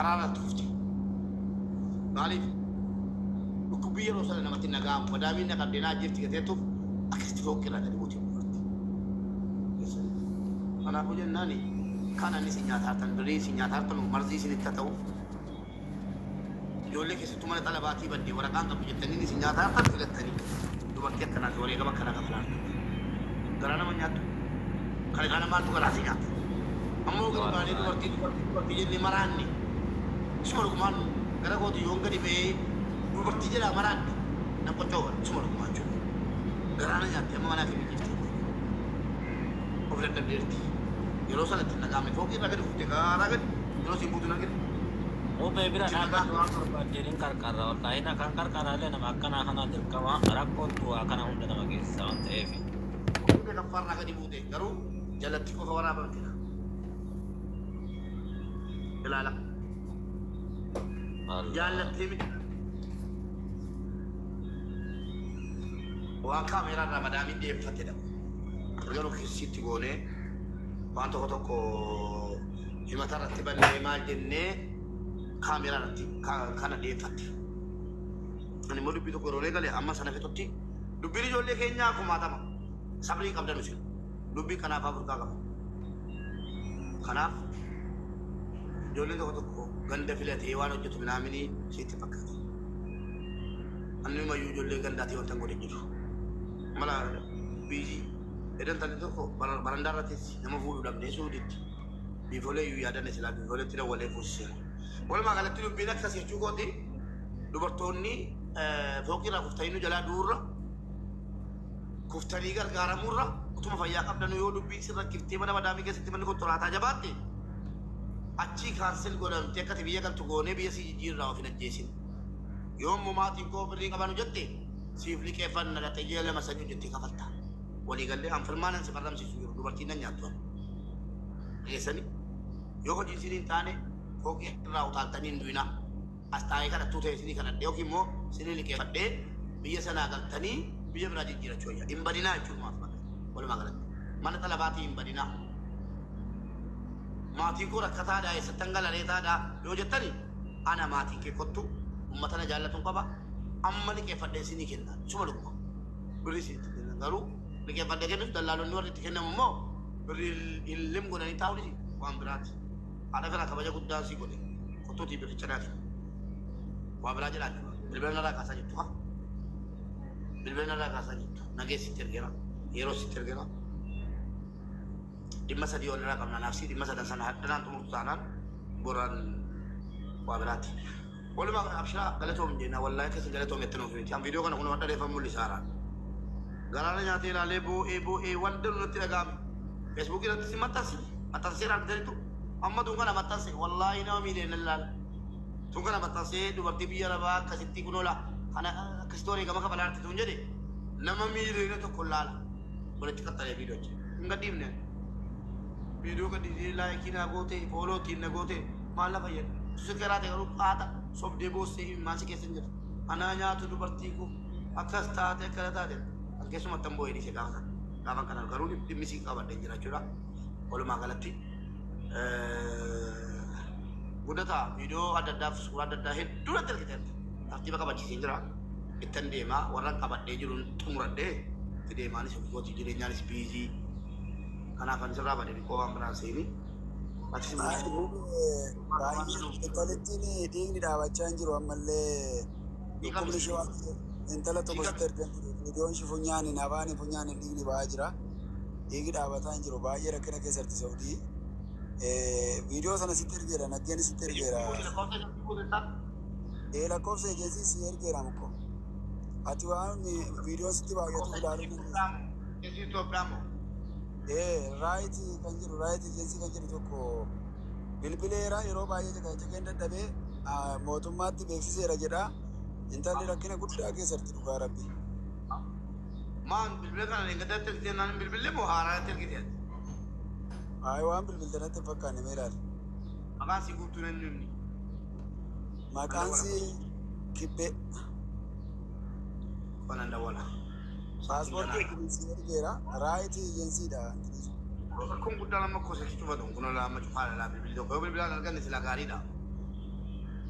Karaa irratti kufte. Maaliif? Dhukkubbii yeroo sana namatti hin dhaga'amu. Madaamiin na qabdee na ajjeefti gateettuuf akkasitti fooqqii irraa gadi buute dubarti. Kanaafuu jennaani kan ani isin nyaataartan birrii isin nyaataartanu marzii isinitti haa ta'u. Ijoollee keessattuu mana xalabaatii badde waraqaan qabdu jettanii isin nyaataartan filattanii dubartii akkanaati wareegama akkanaa kafalaartan. Garaa nama nyaattu. Kana caala maaltu garaa si nyaata? Ammoo gadi baanee dubartii dubartii dubartii jennee maraanne. Isuma dhugumaan gara kooti yoon gadi ba'ee dubartii jalaa maraadhe na qoccooba isuma dhugumaa jechuudha. Garaa na nyaatte amma manaa kee jirti. Of dadhabdeerti. Yeroo sana itti hin dhaga'amne fooqii irraa gadi kuftee karaa gadi yeroo siin buutu hin argine. Mubee bira Itti hin dhaabbadhu dhaga'amne. waan barbaaddeen hin qarqarra wallaahi na kan qarqaraallee nama akkanaa kanaa dirqama rakkoottu waa kana hunda nama geessisa waan ta'eefi. Fooqii meeqaffaarraa gadi buute garuu jalatti qofa waraabamtedha. Ilaala. Allah. Jaallattee miti. Waan kaameeraa irraa madaamiin dhiyeeffatedha. Erga nu kissiitti goonee waan tokko tokko himata irratti bannee maal jennee kaameeraa irratti kana dhiyeeffatte. Ani immoo dubbii tokko yeroo eegale amma sana fixutti dubbiin ijoollee keenyaa kumaatama. Sabrii qabdan isin. Dubbii kanaaf afurkaa qaba. Kanaaf ijoolleen tokko tokko ganda filatee waan hojjetu minaaminii sitti fakkaata. Anni mayyuu ijoollee gandaatii wanta godhe jiru. Mala biizii edan tani tokko barandaa irra teessi nama fuudhu dhabnee suuditti. Biifolee iyyuu yaadanne silaa biifoleetti dawwalee fuusiseera. Walumaa galatti dubbiin akkas jechuu kooti dubartoonni fooqii irraa kuftanii nu jalaa du'urra kuftanii gargaaramuurra utuma fayyaa qabdanuu yoo dubbiin sin rakkiftee mana madaamii keessatti manni kontoraataa jabaatte achii cancel godhamtee akka ati biyya galtu goonee biyya si jijjiirraa of hin ajjeesin. Yoo immoo maatiin koo birrii qabanu jette siif liqeeffanna dhaqxee ji'a lama sadii hojjettee kafalta. Walii gallee an firmaan an si farramsiisu jiru dubartiin nan nyaattu an. Dhageessanii yoo hojiin isin hin taane fooqii irraa utaaltanii hin du'inaa. As taa'ee kadhattuu ta'e isinii kadhadhee yookiin immoo isinii liqeeffadhee biyya sanaa galtanii biyya biraa jijjiirachuu wayya. Hin badinaa jechuun maaf bakka walumaa galatti. Mana xalabaatii hin badinaa. Maatiin koo rakkataadha eessattan gala reetaadha yoo jettani ana maatiin kee kottu ummata na jaallatuun qaba amma liqeeffadhee isinii kenna isuma dhuguma birrii isinitti kenna garuu liqeeffadhee kennus dallaalonni warri itti kennamu immoo birrii hin lim godhanii taa'uunis waan biraati. Haadha firaa kabaja guddaan sii godhe kottuutii birricha naa kenni. Waa biraa jedhaa jiru. Bilbila narraa kaasaa jirtu haa. Bilbila narraa kaasaa jirtu. Nagee sitti ergeera. Yeroo sitti ergeera. Dhimma sadii ol irraa qabna. Naaf sii dhimma sadan sana hadhanaan xumurtu taanaan boraan waa biraati. Walumaa gala abshiraa galatoom jenna wallaahi akka isin galatoom jettan of miti. An viidiyoo kana kun hadha reefan mul'isaara. Garaana nyaatee ilaalee boo'ee boo'ee wanta natti dhaga'ame. Feesbuukii irratti si maxxansi maxxanseera argitanitu amma tun kana maxxanse wallaahi nama miiliyoona ilaala. Tun kana maxxansee dubartii biyya arabaa akkasitti kunoola kana akkasitti wareegama kafalaa jirti tun jedhe nama miiliyoona tokko ilaala. Walitti qaxxalee viidiyoo achi. Hin gadhiifne. Viidiyoo gadhiisee laayikii naa goote fooloo ittiin na goote maal na fayyada? Susi keraa ta'e garuu qaata sobdee boossee imimmaan si keessa hin jiru. Anaa nyaatu dubartii koo akkas taate akkana taate kan keessumatti an boo'ee dhiise gaafa sana. Gaafa kana garuu dhimmi sii qabadhee jira jechuudha. Walumaa galatti guddataa viidiyoo adda addaa fi suuraa adda addaa hedduu natti ergiteerta. Tartiiba qabachiiseen jira. Ittan deemaa warran qabadhee jiruun xumuradhee itti deemaanis ofii kootii jireenyaanis biizii. Kanaaf ani sirraa bade dhiqoo waan biraan seeni. Atis immoo Baay'ee intalittiin dhiigni dhaabachaa hin jiru ammallee dhukkubni ishee waan intala tokko sitti ergan viidiyoon ishee funyaaniin afaaniin funyaaniin dhiigni ba'aa jira. Dhiigi dhaabataa hin jiru baay'ee rakkina keessa jirti Saudii. Viidiyoo sana sitti ergeera naggeen sitti ergeera. Ee lakkoofsa ejeensii si ergeera mukko. Ati waan viidiyoon sitti baay'atu ilaaluu dandeessa. Itoophiyaa moo? Ee raayit kan jedhu raayit ejeensii kan jedhu tokko bilbileera yeroo baay'ee caqacaqeen dadhabee mootummaatti beeksiseera jedha. Intalli rakkina guddaa keessa jirti dhugaa rabbi. Maan bilbila kana dheengaddaatti ergitee naan hin bilbille moo haaraatti ergite ati? Ayi waan bilbilte natti hin fakkaanne mee ilaali. Maqaan sii guutuun eenyu inni? Maqaan sii Kibbee. Qonan dawwala. Paaspoortii wajjin sii ergeera. Raayit ejensiidha. Rakkoon guddaan amma koo sitti cufatu kun amma cufaadha laa bilbilli tokko yoo bilbilaan arganne silaa gaariidha.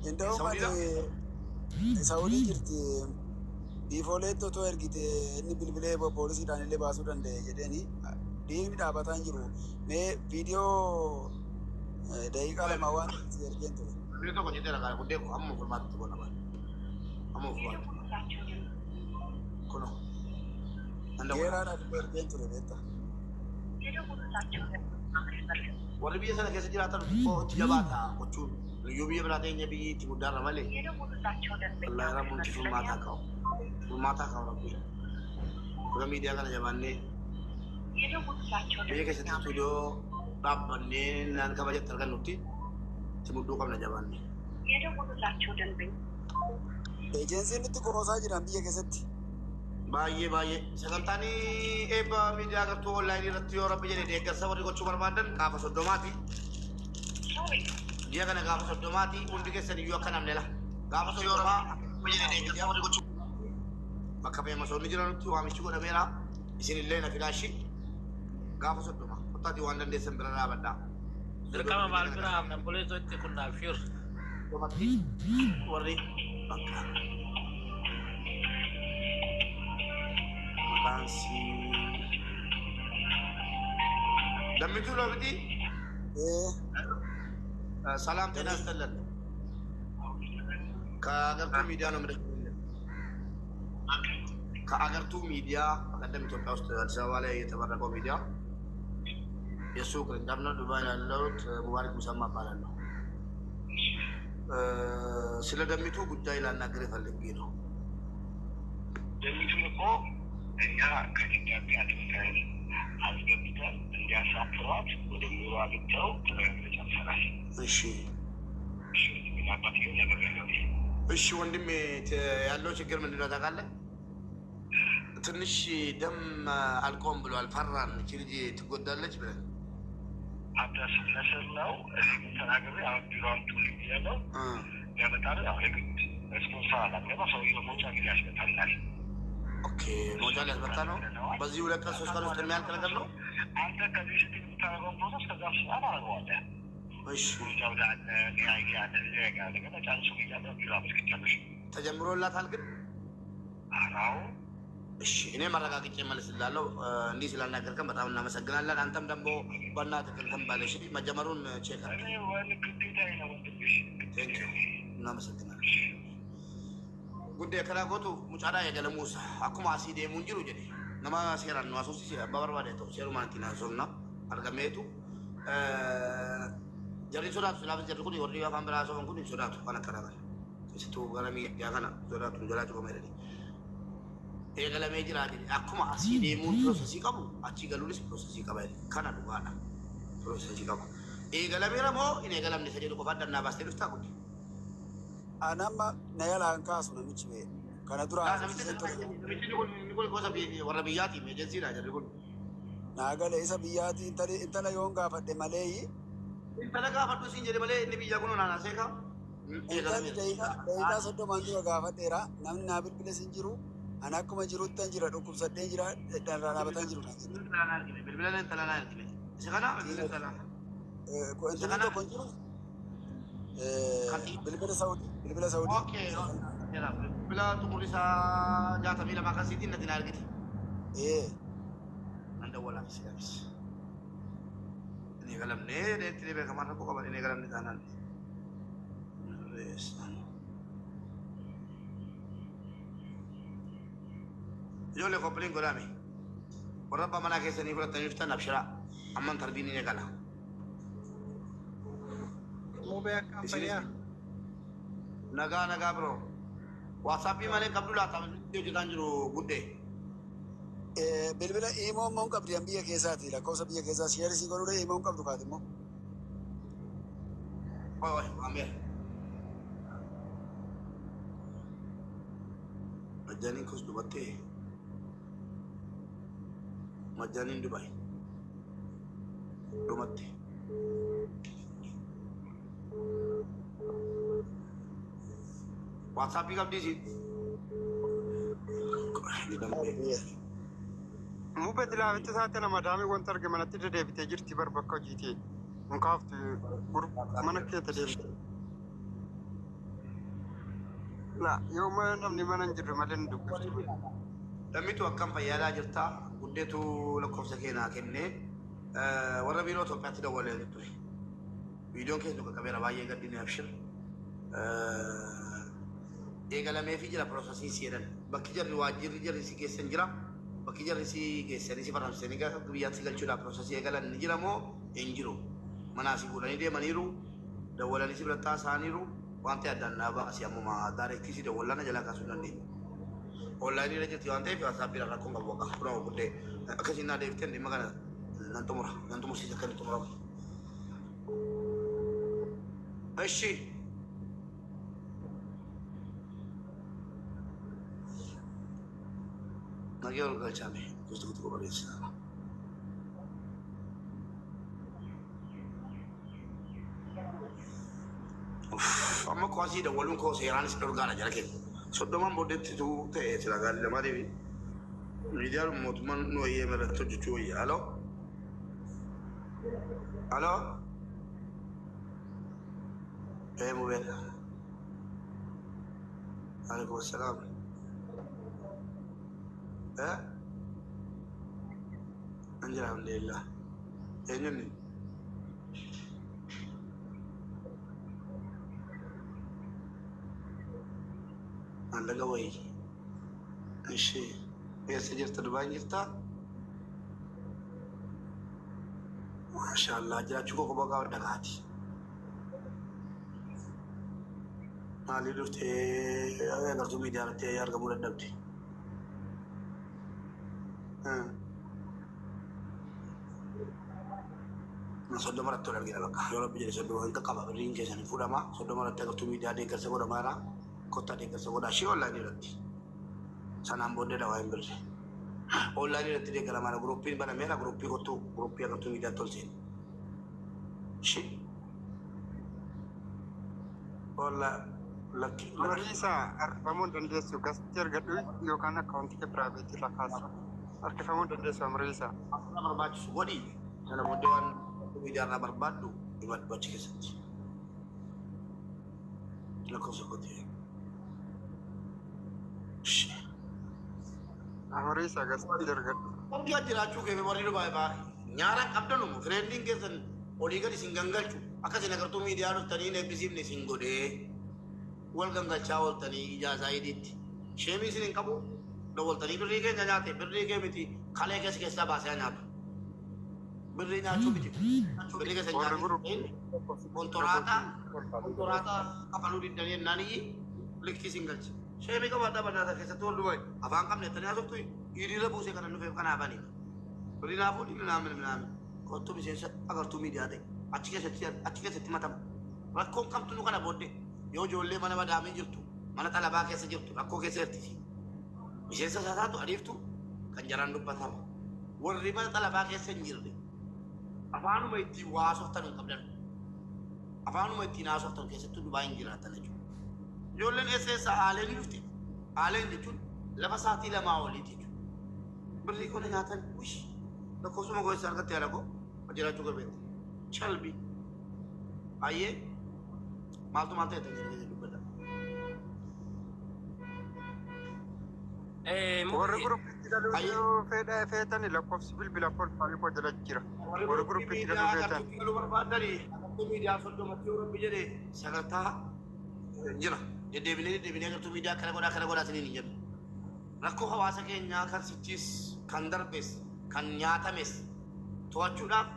Inda'u Saudiidha? Ani Saudii jirti. Biifooleetti otoo ergite inni bilbilee poolisiidhaan illee baasuu danda'e jedheeni dhiigni dhaabataa hin jiru. Mee viidiyoo daqiiqaa 2 waan si ergeen ture. Viidiyoo tokko jedhee ragaa guddee koo amma furmaatti godha baal. Amma furmaatti. Kunoo. Nan dawwala. Geeraadhaaf illee ergeen ture beektaa. Warri biyya sana keessa jiraatan xiqqoo itti jabaata gochuun. Iyyuu biyya biraa teenye biyyi itti guddaarra malee. Wallaahi rabbuun furmaataa kaa'u. Furmaataa kaa'u rabbiin. Warra miidiyaa kana jabaannee biyya keessatti istuudiyoo dhaabbannee naan kabajatti argannutti itti mudduu qabna jabaannee. Ejensiin nutti qoroosaa jiran biyya keessatti. Baay'ee baay'ee. Sagantaan eebba miidiyaa gartuu onlaayinii irratti yoo rabbi jedhe deeggarsa warri gochuu barbaadan gaafa 30ti. Ji'a kana gaafa 30ti hundi keessan iyyuu akka namne la. Gaafa 30 jedhe deeggarsa warri gochuu bakka feemasoonni jiranutti waamichi godhameera. Isin illee na filaashi gaafa 30 kottaatii waan dandeessan bira dhaabadhaa. Dirqama maal bira hafna obboleessoo itti kunnaaf shir. Dhumatti warri bakka maqaan sii Dammituu Loomiti. Ee. ሰላም ጤና ይስጥልን። ከአገርቱ ሚዲያ ነው የምደውልልህ። ከአገርቱ ሚዲያ በቀደም ኢትዮጵያ ውስጥ አዲስ አበባ ላይ የተመረቀው ሚዲያ የእሱ ቅርንጫፍ ነው። ዱባይ ያለሁት ሙባረክ ሙሰማ እባላለሁ። ስለ ደሚቱ ጉዳይ ላናግርህ ፈልጌ ነው። ደሚቱን እኮ እኛ ከደብዳቤ አድርሰን አስገብተን እንዲያሳፍሯት ወደ ቢሮ አግኝተው ተነጋግረን ጨርሰናል። እሺ። እሺ ወንድሜ፣ አባትየው ነግሬያለሁ። እሺ ወንድሜ፣ ያለው ችግር ምንድን ነው ታውቃለህ? ትንሽ ደም አልቆም ብሏል። ፈራን፣ እቺ ልጅ ትጎዳለች ብለን። አንተ ለስር ነው እኔ ግን ተናግሬ አሁን ቢሮ አምጡልኝ ብያለሁ። ያመጣል። ያው የግድ ስፖንሰር አላገባ ሰውየው መውጫ ጊዜ ያስመጣልናል። Okay፣ መውጫ ሊያስመጣ ነው። በዚህ 2 ቀን 3 ቀን ውስጥ የሚያልቅ ነገር ነው። አንተ ከዚህ ስትል የምታደርገውን process ከዛ ስጣት አደርገዋለህ። እሺ። ጉንጃው አለ፣ ሊያየ አለ፣ ሊያጋ አለ። ገና ጨርሱ ብያለሁ። ቢሮ አመልክቻለሁ። ተጀምሮላታል ግን? አዎ። እሺ፣ እኔ አረጋግጬ እመልስልሃለሁ። እንዲህ ስላናገርከን በጣም እናመሰግናለን። አንተም ደግሞ በእናትህ እንትን በል እሺ፣ መጀመሩን check አድርግ። እኔ ወን ግዴታዬ ነው ወንድምሽ። Thank you፣ እናመሰግናለን። Guddee karaa gootu mucaadhaa eegalamuusa akkuma asii deemuu hin jiru jedhe nama seeraan nu haasofsiise abbaa barbaade ta'u seerumaan ittiin haasofna argameetu jarri hin sodaatu silaafis jarri kun warri afaan biraa haasofan kun hin sodaatu kan akkana kana keessattuu gara miidiyaa kana sodaatu nu jalaa cufame jedhanii. Eegalamee jira jedhe akkuma asii deemuun process qabu achii galuunis process qaba jedhe kana dhugaadha process qaba. Eegalameera moo hin eegalamne isa jedhu qofa addannaa baastee dhuftaa guddi. Anamma na yalaan kaasu namichi bee. Kana dura haasofsiiseen ture. Namichi kun kun gosa warra biyyaati ejensiidha jarri kun. Naa gale isa biyyaati intala yoon gaafadhe malee. Intala gaafadhu siin jedhe malee inni biyyaa kun naanaa seekaa. Intalli daqiiqaa 30n dura gaafadheera. Namni naa bilbiles hin jiru. Ani akkuma jiruttan jira dhukkubsadhee jira dharraa dhaabataa jiru naan jette. Bilbila intala naa ergine. Isa kana bilbila intala. Intalli tokko hin jiru. Bilbila Saudii. Bilbila Saudii. Okay. Bilbila xumurri isaa 62 kan siitiin natti naa ergite. Ee. Nan dawwalaaf silaafis. Inni eegalamnee deetti beekamaan rakkoo qaban inni eegalamne taanaan. Ijoollee koppiliin godhame. Warra abbaa manaa keessanii fudhatanii dhuftan abshiraa. Amman tarbiin ni eegala. Mubee akkam fayyaa? Nagaa nagaa biroo. WhatsAppii malee qabdu laata hojjetaan jiru guddee. Bilbila imoo immoo hin qabdi biyya keessaati lakkoofsa biyya keessaa share sii godhuudha imoo hin qabdu kaati immoo. Oy oy waameera. Majjaaniin kus dubattee. Majjaaniin Dubaay. Dhumatte. WhatsAppii qabdii siin. Mubee tilaaficha isaatti nama daamii wanta arge manatti deddeebitee jirti bar bakka hojiitii. Hin kaaftu mana keessa deemte. La yooma namni mana hin jirre malee hin dubbiftu. Lammitu akkam fayyaadaa jirta? Guddeetu lakkoofsa kee naa kennee warra biiroo Itoophiyaatti dawwalee ture. Viidiyoon keessa nu qaqqabeera, baay'ee gaddine, abshir. Eegalameefii jira process iin si jedhan. Bakki jarri waajjirri jarri si geessan jira. Bakki jarri si geessanii si faramsanii gara biyyaatti si galchuudhaaf process ii eegalan ni jira moo hin jiru? Manaa si fuudhanii deemaniiru. Dawwalanii si biratti haasa'aniiru. Waan ta'e addaan naa baasi, ammuma direct ii si dawwallana jalaa kaasuu hin dandeenyu. Online ii irra jirti waan ta'eef WhatsApp iidhaan rakkoon qabu bakka kunoo guddee akkasiin naa deebifteen dhimma kana nan xumura, nan xumursiisa akka inni xumuramu. Ishi. Nagee ol galchaame gosa tokko barreessa. Amma koo asii dawwaluun koo seeraanis dhorgaadha jara keenya. 30n booddeetti tu ta'e sila gaarii lamaa deebi. Miidiyaan mootummaan nu eeyyame irratti hojjechuu wayya. Aloo? Aloo? Ee mubeen. Alaikum assalaam. Eh? An jira, alhamdulillah. Eenyunni? Maallaqa wayii. Ishee. Eessa jirta? Dubaay jirtaa? Maashaallah, jiraachuu koo kophaa qabadda kaati. Maalii dhuftee agartuu miidiyaa irratti argamuu dadhabde? 30 irratti wal argina bakka. Yoo Rabbi jedhe 30 hin qaqqaba, birriin keessan hin fuudhama. 30 irratti agartuu miidiyaa deeggarsa godhamaara. Kottaa deeggarsa godhaa ishee online irratti. Sanaan booddeedha waa'een birri. Online irratti deeggaramaara. Group iin banameera, group ii kottuu, group ii agartuu miidiyaatti ol seeni. Ishee. Walla lakki lakki. Mariisa, harkifamuu hin dandeessu. Guest ii argadhu yookaan account ii kee private ii irra kaasi. Harkifamuu hin dandeessu, Amriisa. Akka barbaachisu godhi. Sana booddee waan miidiyaa irraa barbaaddu hibadhu achi keessatti. Lakkoofsa kooti. Ishee. Amriisa, guest ii argadhu. Argaa jiraachuu kee warri Dubaay baay'ee nyaara qabdanu friend iin keessan olii gadi isin gangalchu, akka isin agartuu miidiyaa dhuftanii hin eebbisiifne isin godhee wal gangalchaa ooltanii ijaasaa idiitti. Shame ii isin hin qabu, dawwaltanii birrii keenya nyaate, birrii kee miti, kalee keessa keessaa baasee nyaatu. Birrii nyaachuu miti. Birrii keessa Warri nyaate kontoraataa kafaluu diddanii jennaan iyyi likkii isin galche. Shame ii qabaadhaa bannaata keessatti wal Dubaay afaan qabne jettanii haasoftu, hiriira buusee kana dhufeef kanaaf ani. Birrii naa fuudhi minaamin minaamin. Kottu miseensa agartuu miidiyaa ta'e achi keessatti matama. Rakkoon kamtu nu kana booddee yoo ijoollee mana madaamii jirtu, mana xalabaa keessa jirtu, rakkoo keessa jirti. Miseensa isaa taatu adiiftu kan jaraan dubbatama. Warri mana xalabaa keessa hin jirre afaanuma ittiin waa haasoftan hin qabdan. Afaanuma ittiin haasoftan keessattuu Dubaa hin jiraatan jechuudha. Ijoolleen eessa eessa aaleen ni dhufti. Aaleen jechuun lafa sa'aatii 2 oliiti jechuudha. Birrii qonna nyaatan wish, lakkoofsuma koo eessa argatte yaada koo jiraachuu qabeetti. Chalbi. Ayyee maaltu maal ta'e ta'e dubbata. Warri group iitti galuu Ayyee. feetani lakkoofsi bilbila profile ii koo jala jira. Warri Warri group ii group iitti galuu miidiyaa feetan. agartuutti galuu barbaadani, agartuu miidiyaa 30tti yoo Rabbi jedhe sagantaa jira. Deddeebinee deddeebinee agartuu miidiyaa akkana godhaa akkana godhaa isiniin hin jennu. Rakkoo hawaasa keenyaa kan sichis, kan darbes, kan nyaatames to'achuudhaaf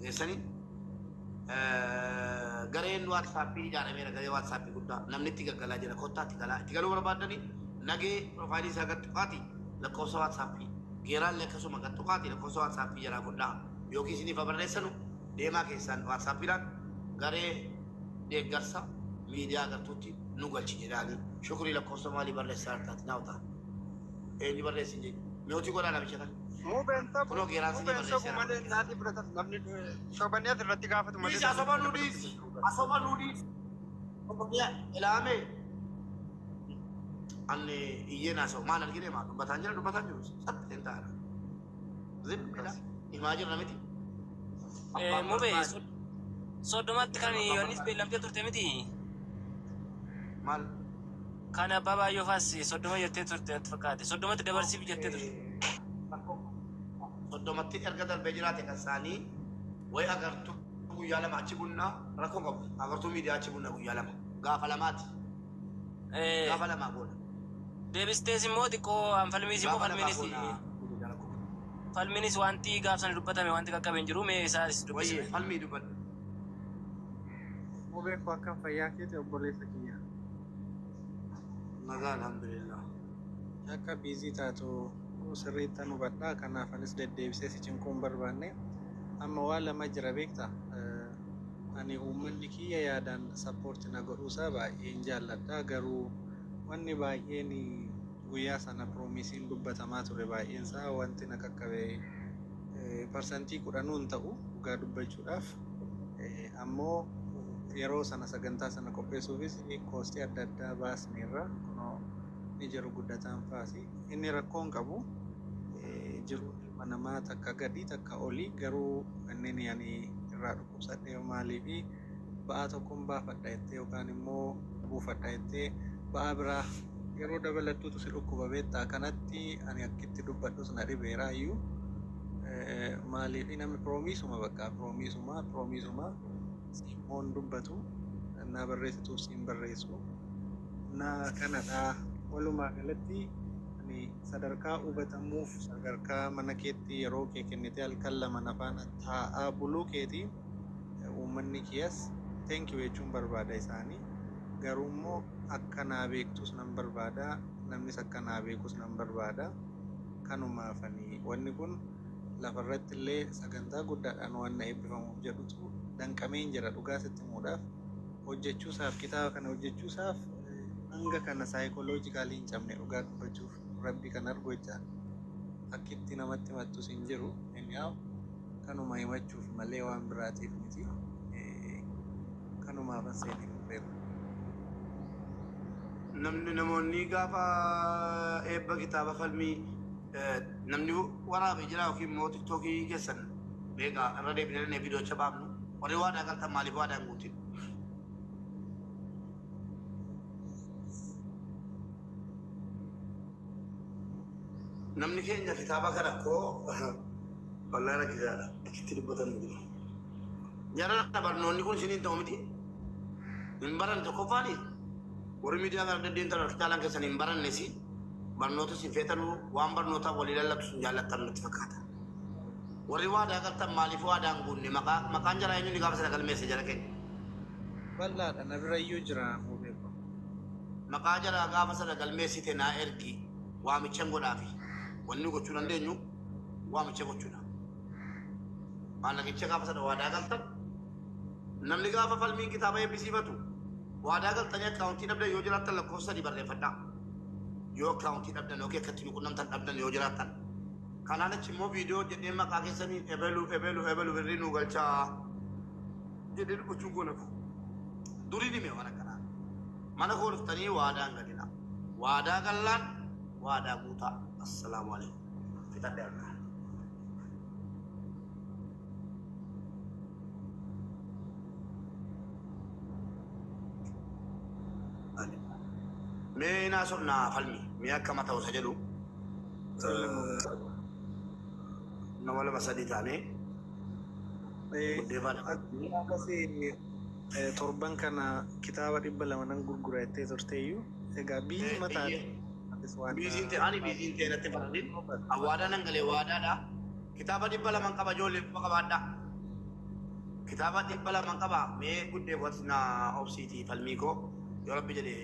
geessanii gareen WhatsApp ii ijaarameera, garee WhatsApp ii guddaa namni itti gaggalaa jira. Kottaa itti galaa, itti galuu barbaadanii nagee profile ii isaa gad tuqaati, lakkoofsa WhatsApp ii geeraallee akkasuma gad tuqaati, lakkoofsa WhatsApp ii jalaa fudhaa yookiin isiniif barreessanu deemaa keessaan WhatsApp iidhaan garee deeggarsa miidiyaa agartuutti nu galchi jedhaanii. Shukrii, lakkoofsa maalii barreessaa hartaati naawta? Eenyu barreessin jedhu mute ii godhaa namicha kana. Mubeen sabu Kunoo geeraan sinii mubeen sabu barreesseera. Malee naatii fudhatan namni sobanii asirratti gaafatu malee. Dhiisi, asoba nu dhiisi. Asoba nu dhiisi. Ilaame. Anni iyyeen haasa'u maal argine, maal dubbataan jira, dubbataan jiru saxxeen ta'aadha. Zimmidha. Himaa jirra miti. Mube, 30tti kan Yohaannis beellamtee turte miti. Maal? Kan abbaa baayyoo faas 30 jettee turte natti fakkaate. 30tti dabarsiif jettee turte. 30tti erga darbee jiraate kan isaanii wayi agartuu guyyaa 2 achi bunna rakkoo qabu. Agartuu miidiyaa achi bunna guyyaa 2. Gaafa lamaati. Gaafa lamaa goona. Deebistees immoo xiqqoo an falmiis immoo Gaafa lamaa falmiinis goona. Rakkoo qabu. Falmiinis wanti gaaf sana dubbatame wanti qaqqabe hin jiru mee isaas Wayyee dubbisime. falmii dubbadhu. Mubee koo akkam fayyaa keeti obboleessa kiyya. Nagaa alhamdulillah. Akka busy taatu sirriittan hubadha kanaaf anis deddeebisee si cinquu hin barbaanne. Amma waa lama jira beekta ani uummanni kiyya yaadaan support na godhuusaa baay'een jaalladha garuu wanni baay'een guyyaa sana promisiin dubbatamaa ture baay'eensaa wanti na qaqqabe parsantii kudhanuu hin ta'u dhugaa dubbachuudhaaf. Ammoo yeroo sana sagantaa sana qopheessuufis koostii adda addaa baasneerra kunoo ni jiru guddataan faasi. Inni rakkoo hin qabu. Jiruun ilma namaa takka gadi takka oli garuu inni ani irraa dhukkubsadhe maaliifi ba'aa tokkon baafadha jettee yookaan immoo buufadha jettee ba'aa biraa yeroo dabalattutu si dhukkuba beektaa kanatti ani akkitti dubbadhus na dhibeera iyyuu maaliifi namni piroomiisuma bakka piroomiisuma piroomiisuma siimmoon dubbatu naa barreessituuf siin barreessu na kanadha walumaa galatti ani sadarkaa hubatamuuf sadarkaa mana keetti yeroo kee kennitee halkan lama na faana taa'aa buluu keetiin uummanni kiyas thank you jechuun barbaada isaanii garuu immoo akka naa beektus nan barbaada namnis akka naa beekus nan barbaada kanumaafani wanni kun lafarratti illee sagantaa guddaadhaan waan na eebbifamuuf jedhutu danqameen jira dhugaa sitti himuudhaaf hojjechuusaaf kitaaba kana hojjechuusaaf hanga kana psychologically hin cabne dhugaa dubbachuuf rabbi kan argu jechaadha akkitti namatti himattus hin jiru anyhow Kanuma himachuuf malee waan biraatiif miti. Kanumaafan seenee hin beeku. Namni namoonni gaafa eebba kitaaba falmii namni waraabe jira yookiin immoo tiktookii keessan beekaa irra deebinee dhannee viidiyoocha baafnu warri waadaa galtan maaliif waadaa hin guutin? Namni keenya kitaaba kana koo wallahi rakkisaadha. Akkitti dubbatan hin jiru. Jarana barnoonni kun isiniin ta'u miti. Hin baranne tokkoffaani. Warri miidiyaa kana deddeemtan harki caalaan keessan hin barannes barnoota isin feetanuu waan barnootaaf walii lallabsu sun jaallattan natti fakkaata. Warri waadaa galtan maaliif waadaa hin guunne maqaa maqaan jaraa eenyuun gaafa sana galmeesse jara keenya. Bal'aadha na birayyuu jira mubee koo. Maqaa jaraa gaafa sana galmeessite naa ergi waamichan godhaafi. Wanni nu gochuu dandeenyu waamicha gochuudha. Maallaqicha gaafa sana waadaa galtan namni gaafa falmiin kitaaba eebbisiifatu waadaa galtanii akkaawuntii dhabdan yoo jiraattan lakkoofsa sadii barreeffadhaa. Yoo akkaawuntii dhabdan yookiin akka itti nu qunnamtan dhabdan yoo jiraattan. Kanaan achi immoo viidiyoo hojjedhee maqaa keessaniin ebelu ebelu ebelu birrii nuu galchaa jedhee dubbachuun koo nafu. Duriin hime waan akkanaa. Mana koo dhuftanii waadaa hin galinaa. Waadaa gallaan waadaa guutaa. Assalaamu alaikum. Fixadhe har'a. Mee naa sonnaa falmi. Mee akkama ta'u isa jedhu. Tole mubee. Nama lama sadii taanee Guddeefaa Akkuma akkasii torban kana kitaaba 200 nan gurgura jettee turteeyyuu. Egaa biizii mataa atis waan Biiziin ta'e ani biiziin ta'e natti faradin. Waadaa nan galee waadaadha. Kitaaba 200 qaba ijoollee quba qabaadha. Kitaaba 200 qaba mee guddeefas na obsiitii falmii koo yoo rabbi jedhe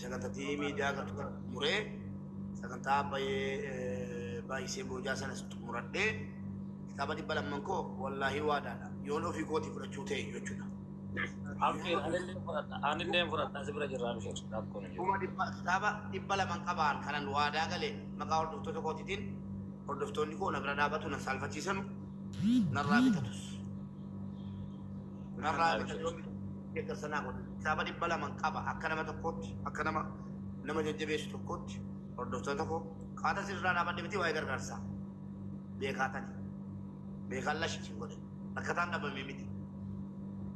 sagantatii miidiyaa gartu kana xumuree sagantaa baay'ee baay'isee boojaa sanas xumuradhee Kitaaba 200 koo wallaahi waadaadha. Yoon ofii kootii fudhachuu ta'e iyyuu jechuudha. Abshir anillee fudhadha anillee fudhadha si bira jirra abshir rakkoon hin jiru. Kuma dhibba kitaaba 200 qabaan kanan waadaa gale maqaa hordoftoota kootiitiin hordoftoonni koo na bira dhaabatu nan saalfachiisanu narraa bitatus. Narraa bitatu yoo bitatu deeggarsa naa godhu. Kitaaba 200 qaba akka nama tokkootti akka nama nama jajjabeessu tokkootti hordoftoota koo qaata sirraa dhaabadhe miti waa'ee gargaarsaa. Beekaa tani. Beekaan lash isin godhe. Rakkataan dhabame miti.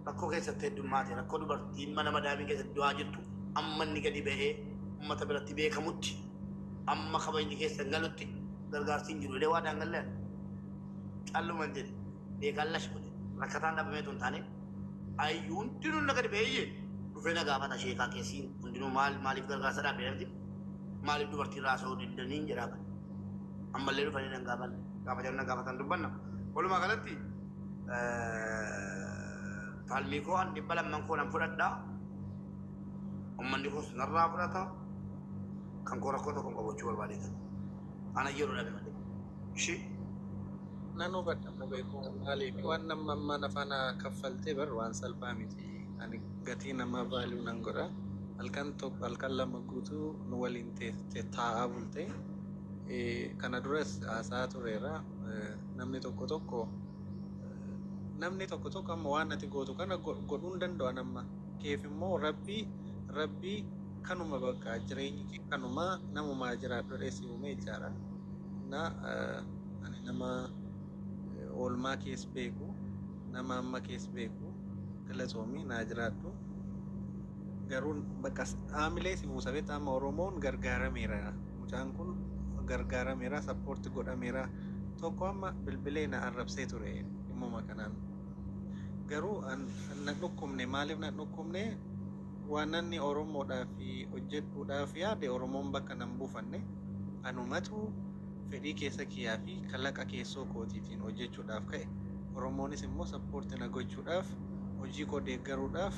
Rakkoo keessatti heddummaate. Rakkoo dubartiin mana madaamii keessatti du'aa jirtu amma inni gadi ba'ee Uummata biratti beekamutti amma kabajni keessan galutti gargaarsi hin jiru jedhee waa daangallee calluman jedhe beekaan lash godhe rakkataan dhabameetu hin taane ayyuu hundinuu na gadi ba'eeyye dhufee na gaafata sheekaa keessiin hundinuu maal maaliif gargaarsa dhaabee dhabde maaliif dubartii irraa haasa'uu diddaniin jedhaa bara. Ammallee dhufanii nan gaafanne gaafa jarri na gaafatan dubbanna. Walumaa galatti falmii koo an 200 koo nan fudhadha. Uummanni koos narraa fudhata. Kan koo rakkoo tokko hin qabu jechuu barbaadeetan. Ana yeroo dhabe malee. Ishii. Nan hubadha mubee koo maaliif waan nama amma na faana kaffaltee bar waan salphaa miti ani gatii namaa value nan godha halkan tokko halkan lama guutuu nu waliin teesse taa'aa bulte kana duras haasa'aa tureera namni tokko tokko namni tokko tokko amma waan ati gootu kana godhuu hin danda'an amma keef immoo rabbii rabbii kanuma bakka jireenyi kee kanuma namumaa jiraadhu jedhee si uume jechaadha na ani nama oolmaa kees beeku nama amma kees beeku galatoomi naa jiraadhu garuu bakka haamilee si buusa beektaa amma Oromoon gargaarameera mucaan kun gargaarameera support godhameera tokko amma bilbilee na arrabsee ture dhimmuma kanaan garuu an na dhukkubne maaliif na dhukkubne waan nanni Oromoodhaaf hojjedhuudhaaf yaade Oromoon bakka nan buufanne anumatu fedhii keessa kiyyaa fi kalaqa keessoo kootiitiin hojjechuudhaaf ka'e. Oromoonis immoo support na gochuudhaaf, hojii koo deeggaruudhaaf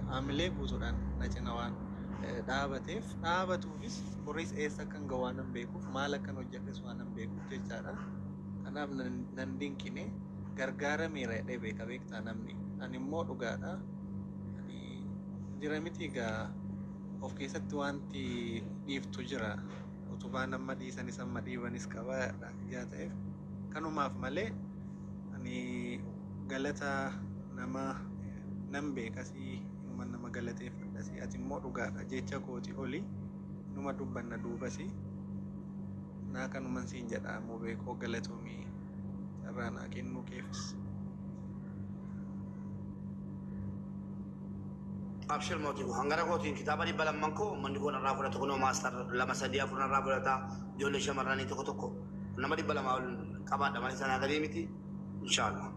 haamilee guutuudhaan na cina waan dhaabateef, dhaabatuufis boris eessa akkan ga'u waanan beekuuf, maal akkan hojjedhes waanan beekuuf jechaadha. Kanaaf nan dinqine gargaarameera jedhee beeka beektaa namni. Ani immoo dhugaadha. Ani jira miti egaa of keessatti wanti dhiiftu jira. Utubaan amma dhiisanis amma dhiibanis qaba ijaa ta'eef kanumaaf malee ani galata nama nan beekasii inuma nama galateeffadhasi ati immoo dhugaadha jecha kooti oli inuma dubbanna duubasi naa kanuman siin jedha mubee koo galatoomii carraa naa kennuu keefis. Abshir mootii koo hangara kootiin kitaaba 200 koo uummanni koo narraa fudhata kunoo maastar lama sadii afur narraa fudhata ijoollee shamarranii tokko tokko nama 200 ol qabaadha malee sanaa gadii miti inshaallah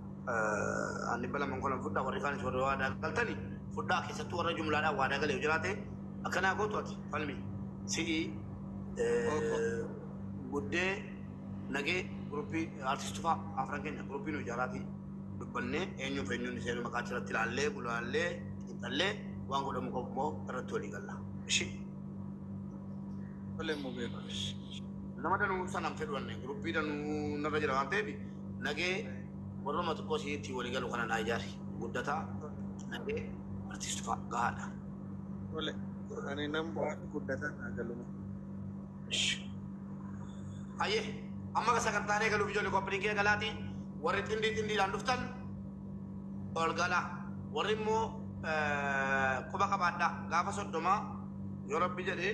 an 200 koo nan fudhaa warri kaanis warri waadaa galtani fudhaa keessattuu warra jumlaadhaan waadaa galee yoo jiraate akkanaa gootu ati falmi si'ii guddee nagee guruppii artistu fa'aa afran keenya guruppii nu ijaaraatii dubbannee eenyuuf eenyuun seenu maqaa achirratti ilaallee gulaallee xiinxallee waan godhamu qabu immoo irratti walii galla. Ishi. Tole mubee ko. Nama danuu sanan fedhu anne guruppii danuu narra jira waan ta'eef nagee warruma xiqqoo isii ittiin walii galu kana naa ijaari. Guddataa nagee artistu fa'a gahaadha. Tole ani nan bu'aa fi guddataa naa galume. Ishi. Hayyee amma sagantaan eegaluuf ijoollee qophiin kee galaati warri xindii xindiidhaan dhuftan ol galaa warri immoo quba qabaadhaa gaafa 30 yoo rabbi jedhe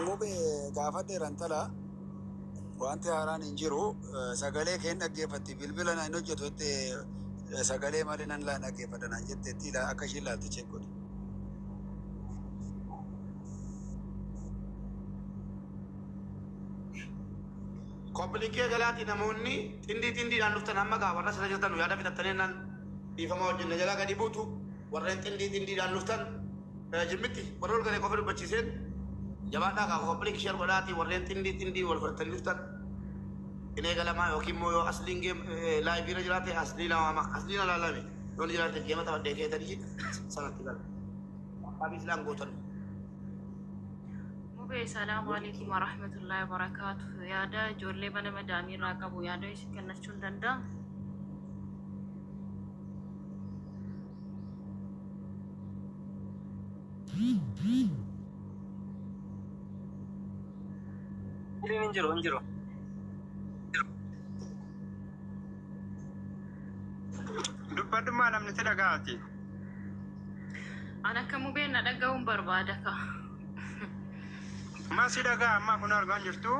Mube gaafadheera intala wanti haaraan hin jiru sagalee kee hin dhaggeeffatti bilbila na hin hojjetu jette sagalee malee nan laa dhaggeeffadha naan jetteetti akka ishiin laalte check godhi. Koppilinkii eegalaatii namoonni xindii xindiidhaan dhuftan amma gaa warra sirra jirtan yaada fixattanii naan dhiifama wajjin na jalaa gadi buutu warreen xindii xindiidhaan dhuftan jimmitti warra ol galee qofa dubbachiiseen jabaadhaa gaa koppilinkii share godhaatii warreen xindii xindii wal fudhatanii dhuftan in eegalamaa yookiin immoo yoo asliin geem laayivii irra jiraate aslii lamaama asliin alaalame yoo ni jiraate geema taphadhee keetanii sanatti gala. Abii silaan gootan. Mubee salaamu alaikum warahmatullahi wabarakaatu. Yaada ijoollee mana madaamii irraa qabu yaada isin kennachuu hin danda'a? Hin jiru hin jiru. Dubbadhummaa namni si dhaga'aati. An akka mubeen na dhaga'uun barbaada ka. Ma si dhaga'a amma kun argaa hin jirtu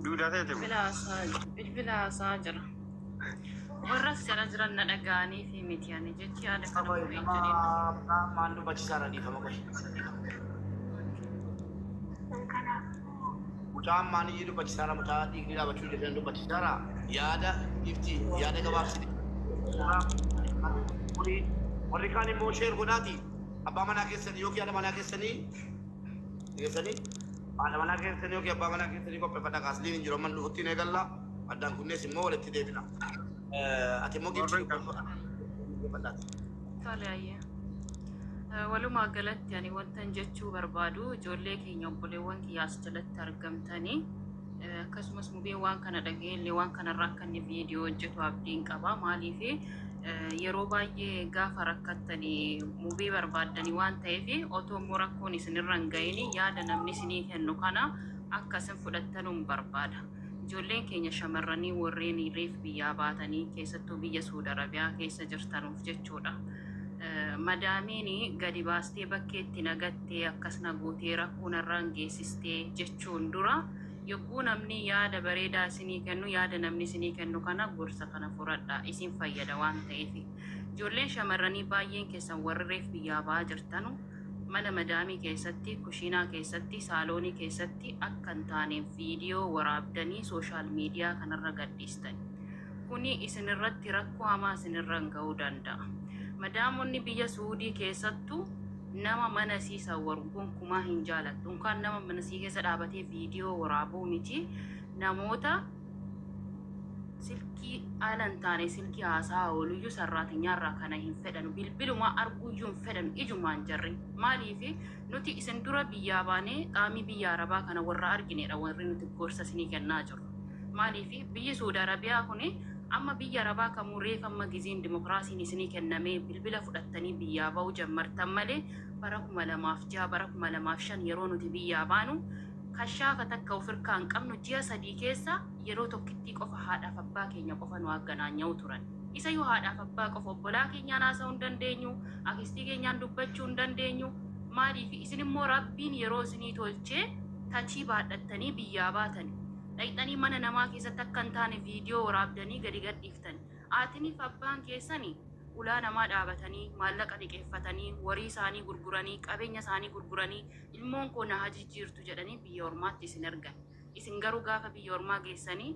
duudaa ta'eeti. Bilbila haasaa bilbila haasaa jira. Warra as jala jiran na dhaga'anii fi miti ani jechi yaada kana Qoy mubeen nama jedheen. maan dubbachiisaadha dhiifama qoy. Mucaan maan iyyuu dubbachiisaadha mucaa dhiigni dhaabachuu jedhan dubbachiisaadha. Yaada ifti yaada gabaabsite. Warri kaan immoo share godhaati. Abbaa manaa keessanii yookiin haadha manaa keessanii keessanii haadha manaa keessanii yookiin abbaa manaa keessanii qopheeffadha kaasliin hin jiru amma dhufuttiin eegalla addaan kunnees immoo walitti deebina. Ati immoo giiftii qopheeffadhaati. Tole ayyee. Walumaa galatti ani wantan jechuu barbaadu ijoollee keenya obboleewwan kiyya as jalatti argamtanii akkasumas mubeen waan kana dhaga'ellee waan kanarraa akka inni viidiyoo hojjetu abdiin qaba. Maaliif yeroo baay'ee gaafa rakkattanii mubee barbaaddanii waan ta'eef otoo immoo rakkoon isinirra hin gahin yaada namni isinii kennu kana akka isin fudhattanuun barbaada. Ijoolleen keenya shamarranii warreen reef biyyaa baatanii keessattuu biyya Suudi Arabiyaa keessa jirtanuuf jechuudha. Madaamiin gadi baastee bakkeetti nagattee akkas na gootee rakkoo narraan geessistee jechuun dura yogguu namni yaada bareedaa isinii kennu yaada namni isinii kennu kana gorsa kana fudhadha isin fayyada waan ta'eef. Ijoolleen shamarranii baay'een keessan warri reef biyyaa ba'aa jirtanu mana madaamii keessatti, kushiinaa keessatti, saaloonii keessatti akka hin taaneef viidiyoo waraabdanii social media kanarra gadhiistan. Kuni isinirratti rakkoo hamaa isinirraan ga'uu danda'a. Madaamonni biyya Suudii keessattuu nama mana isii sawwaru gonkumaa hin jaalattu. Unkaan nama mana isii keessa dhaabatee viidiyoo waraabuu miti namoota silkii haala hin taane silkii haasaa ooluyyuu sarraatinyaarraa kana hin fedhanu. Bilbilumaa arguuyyuu hin fedhanu ijumaan jarri. Maaliif nuti isin dura biyyaa baanee qaamii biyya Arabaa kana warra arginedha warri nuti gorsa isinii kennaa jirru. Maaliif biyyi Suudi Arabiyaa kuni amma biyya Arabaa kamuu reef amma giziin dimokiraasiin isinii kennamee bilbila fudhattanii biyyaa ba'uu jammartan malee bara 2006 bara 2005 yeroo nuti biyyaa baanu kashaafa takka of hirkaa hin qabnu ji'a 3 keessa yeroo tokkittii qofa haadhaaf abbaa keenya qofa nu agganaanya'u turan. Isayyuu haadhaaf abbaa qofa obbolaa keenyaan haasa'uu hin dandeenyu, akistii keenyaan dubbachuu hin dandeenyu. Maaliif isin immoo Rabbiin yeroo isinii tolchee tachii baadhattanii biyyaa baatani. Dhayxanii mana namaa keessatti akka hin taane viidiyoo waraabdanii gadi gadhiiftani. Haatiniif abbaan keessani ulaa namaa dhaabatanii maallaqa liqeeffatanii warii isaanii gurguranii qabeenya isaanii gurguranii ilmoon koo na haa jijjiirtu jedhanii biyya ormaatti isin ergan. Isin garuu gaafa biyya ormaa geessanii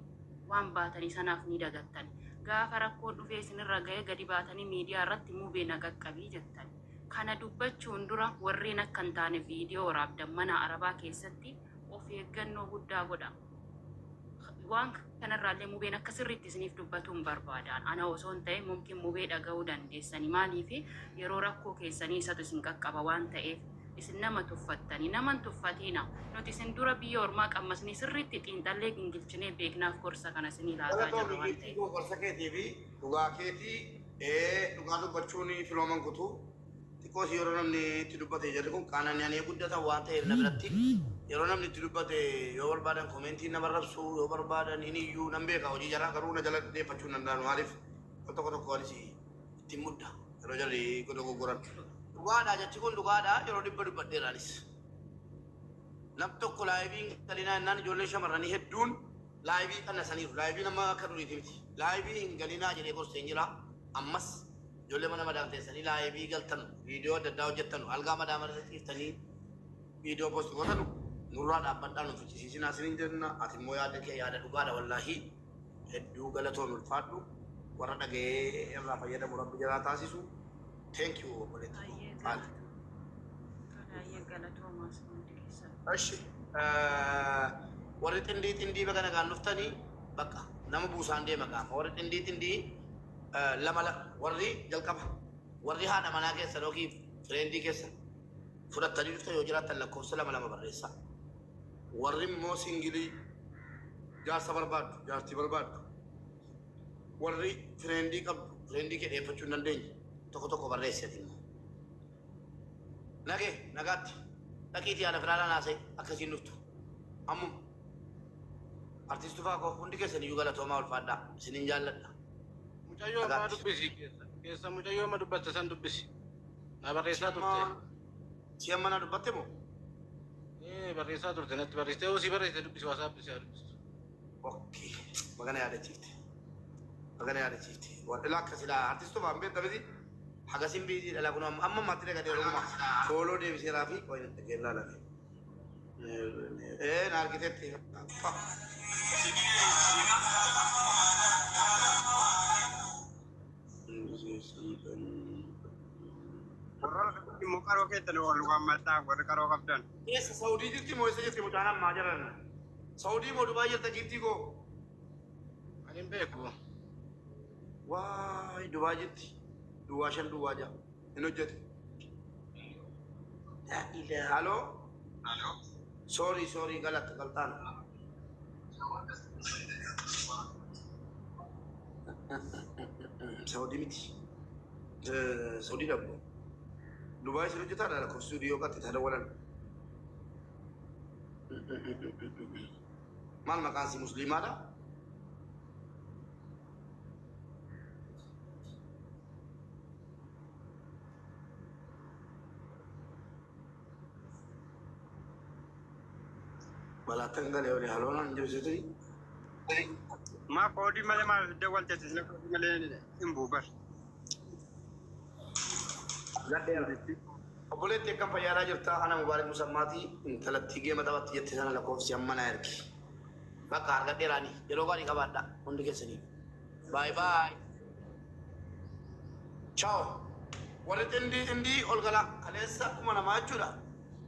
waan baatanii sanaaf ni dagattan. Gaafa rakkoon dhufee isinirra ga'e gadi baatanii miidiyaa irratti mubee na qaqqabii jettan. Kana dubbachuun dura warreen akka hin taane viidiyoo waraabdan mana arabaa keessatti of eeggannoo guddaa godhaa. Waan kanarraallee mubeen akka sirriitti isiniif dubbatuun barbaadaan. Ana osoo hin ta'in mumkin mubee dhaga'uu dandeessani. Maaliif yeroo rakkoo keessanii isatu isin qaqqaba waan ta'eef isin nama tuffattanii. Nama hin tuffatiina. Nuti isin dura biyya ormaa qammasnee sirriitti xiinxallee gingilchinee beeknaaf gorsa kana isinii laataa jirra Galatoomi waan giiftii ta'eef. koo gorsa keetii fi dhugaa keetii ee dhugaa dubbachuun filooman kutu Xiqqoos yeroo namni itti dubbate jarri kun qaanani'anii guddatan waan ta'eef na biratti yeroo namni itti dubbate yoo barbaadan koomeentii nama rabsu yoo barbaadan hin iyyuu nan beeka hojii jaraa garuu na jala deeffachuu hin danda'an maaliif al tokko tokko anis ittiin mudda yeroo jarri dogoggoran. Dhugaadha jechi kun dhugaadha yeroo dhibba dubbadheera anis. Nam tokko laayivii hin galinaa jennaan ijoolleen shamarranii hedduun laayivii qannasaniiru. Laayiviin amma akka duriiti miti. Laayivii hin galinaa jedhee gorseen jira. Ammas ijoollee mana madaam teessanii laayivii galtanu, viidiyoo adda addaa hojjettanu, algaa madaama irra ciiftanii viidiyoo post gootanu nurraa dhaabbadhaa nu fichisiisinaa isiniin jenna. Ati immoo yaada kee yaada dhugaadha wallaahii. Hedduu galatoomi ulfaadhu. Warra dhaga'ee irraa fayyadamu rabbi jalaa taasisu. Thank you obboleetti koo. Baay'ee Qaali. galatoomaa. Baay'ee galatoomaa isin hundi keessan. Eshi warri xindii xindii baga nagaan dhuftanii bakka nama buusaan deema qaama warri xindii xindii lama warri jalqaba warri haadha manaa keessan yookiin fireendii keessan fudhattanii dhuftan yoo jiraattan lakkoofsa lama lama barreessaa. Warri immoo singilii jaarsa barbaaddu jaartii barbaaddu warri fireendii qabdu fireendii kee dhiyeeffachuu hin dandeenye tokko tokko barreessi ati immoo. Nagee nagaatti dhaqiitii haadha firaadhaan haasa'e akkasiin dhuftu ammuma. Artist Tufaa koo hundi keessan iyyuu galatoomaa ulfaadhaa isinin jaalladha. Mucayyoo ammaa Nagaatti. dubbisi keessa. Keessa mucayyoo amma dubbatte san dubbisi. Na barreessaa Si amma turte. si amma na dubbatte moo? Ee barreessaa turte natti barreessite yoo si barreessite dubbisi waasaappi si haa dubbistu. Okay. Magana yaadachiifte. Bagana yaadachiifte. Warra akka silaa artistooma hin beekta miti. Hagasin biizii dhala kun amma ammaatti dhagatee oromuma. Fooloo deebiseeraa fi qoyin dhaggeellaa lafe. Ee na argitetti. Warra immoo qaroo keessan ol waammadhaa warri qaroo qabdan. Eessa Saudii jirti moo eessa jirti mucaan ammaa jiran? Saudii moo Dubaay jirta giiftii koo? Ani hin beeku. Waay Dubaay jirti. Duwwaa 5 duwwaa 6. Hin hojjete. Laa ilaaha. Haloo? Sorry, sorry, galat galtaan. Saudii miti. Saudii dhabbo. Dubaay isin hojjetaa dha lakkoofsa stuudiyoo qatte tadawwalan. Maal maqaan si musliimaadha? Balaattan galee olii haloonaan hin jirsitu. Maa koodii malee maal dawwalte sila koodii malee hin buubar. Gadheera. Obboleetti akkam fayyaadhaa jirta? Ana Mubaarik Musammaatii intalattii geema taphatti jette sana lakkoofsi amma na ergi. Bakka argadheera ani. Yeroo gaarii qabaadha hundi keessanii. Bye bye. Ciao. Warri xindii xindii ol galaa. Kaleessa 2000 jechuudha.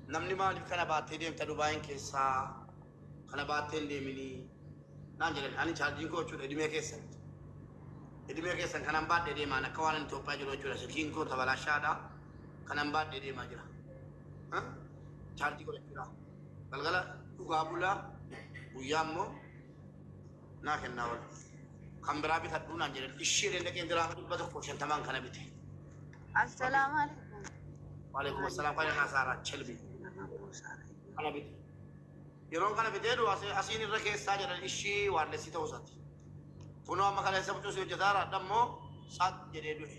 Namni maaliif kana baattee deemta Dubaayin keessaa kana baattee hin deeminii naan jedhan. Ani chaarjiin koo jechuudha idimee keessan. Idimee keessan kanan baadhee deemaan akka waan ani Itoophiyaa jiru jechuudha. Silkiin koo tabalaashaadha. Kanan baadhee deemaa jira. Chaarjii godhachuudha. Galgala dhugaa bulaa guyyaa immoo naa kennaa oolu. Kan biraa bitadhuu naan jedhan. Ishii jedheen dhaqeen diraama 150n kana bite. Assalaamu alaikum. Waalaikum assalaam. Kan naa saaraa chelbi. Kana bite. Yeroon kana bitee du'u asiin irra keessaa jedhan ishii waarlessii ta'uu isaati. Kunoo amma kaleessa mucuu si hojjetaa raadha immoo tsax jedhee du'e.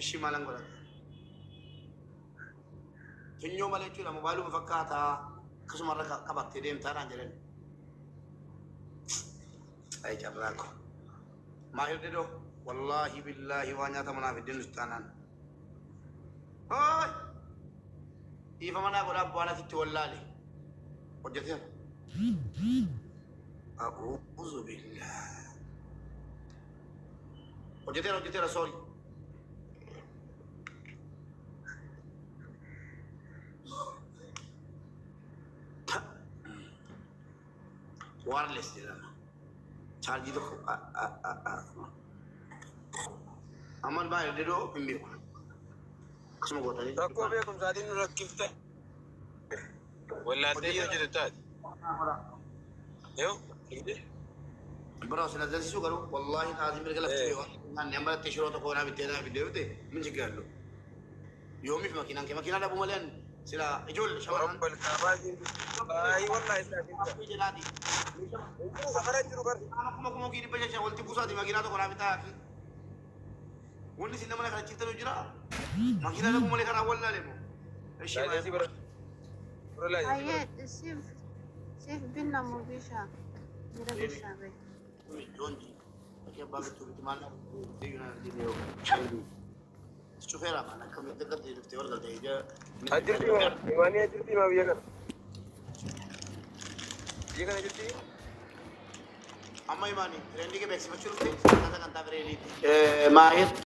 Ishii maalan godhata. Funyoo malee jechuudha mobaayiluma fakkaataa akkasuma irra qabattee deemtaa naan jedhan. Ay carraa koo. Maahir Dedoo wallaahi billaahi waa nyaata manaa fiddeen nuti taanaan. Hooy! Dhiifama naa godhaa bu'aan asitti wallaale. Hojjeteera. A'uuzu billah. Hojjeteera hojjeteera sorry. Wireless jedhama. Chaarjii tokko amma baay'ee dedoo hin beeku. Akkasuma gootanii. Rakkoo beekumsaatiin nu rakkifte. Wallaaltee yoo jedhu taate. Yoo Bro, sin azzalsiisuu garuu wallaahi dhaazii mirga lafti bee waan nyaanne amma lattee shiroo tokko naa bittee naa fiddee dhufte min jiggaadhu. Yoomiif makiinaan kee makiinaa dhabuu malee ani sila ijoollee shamarran. Rabbal kaabaa jiru. Baay'ee wallaahi isaa Abbee jedhaati. Jiru safara jiru bar. Kuma kuma kii 500 walitti buusaati makiinaa tokko naa bitaa fi. Wanni isin nama kana chiftanu jira. Makiinaa dhabuu malee karaa wallaale moo. Ishee Laayisensii bara. Bura laayisensii bara. Hayyee siif siif binna moo bishaa jira bishaa bee. Joonji. Fakkii abbaa bittuu bitti maal cufeera maan akkamitti akka ta'e dhuftee wal galtee ija. Ajirti maa imaanii ajirti maa biyya kana. Biyya kana jirti. Amma imaanii fireendii kee beeksifachuu dhufte sagantaa sagantaa fireeniiti. Maahir.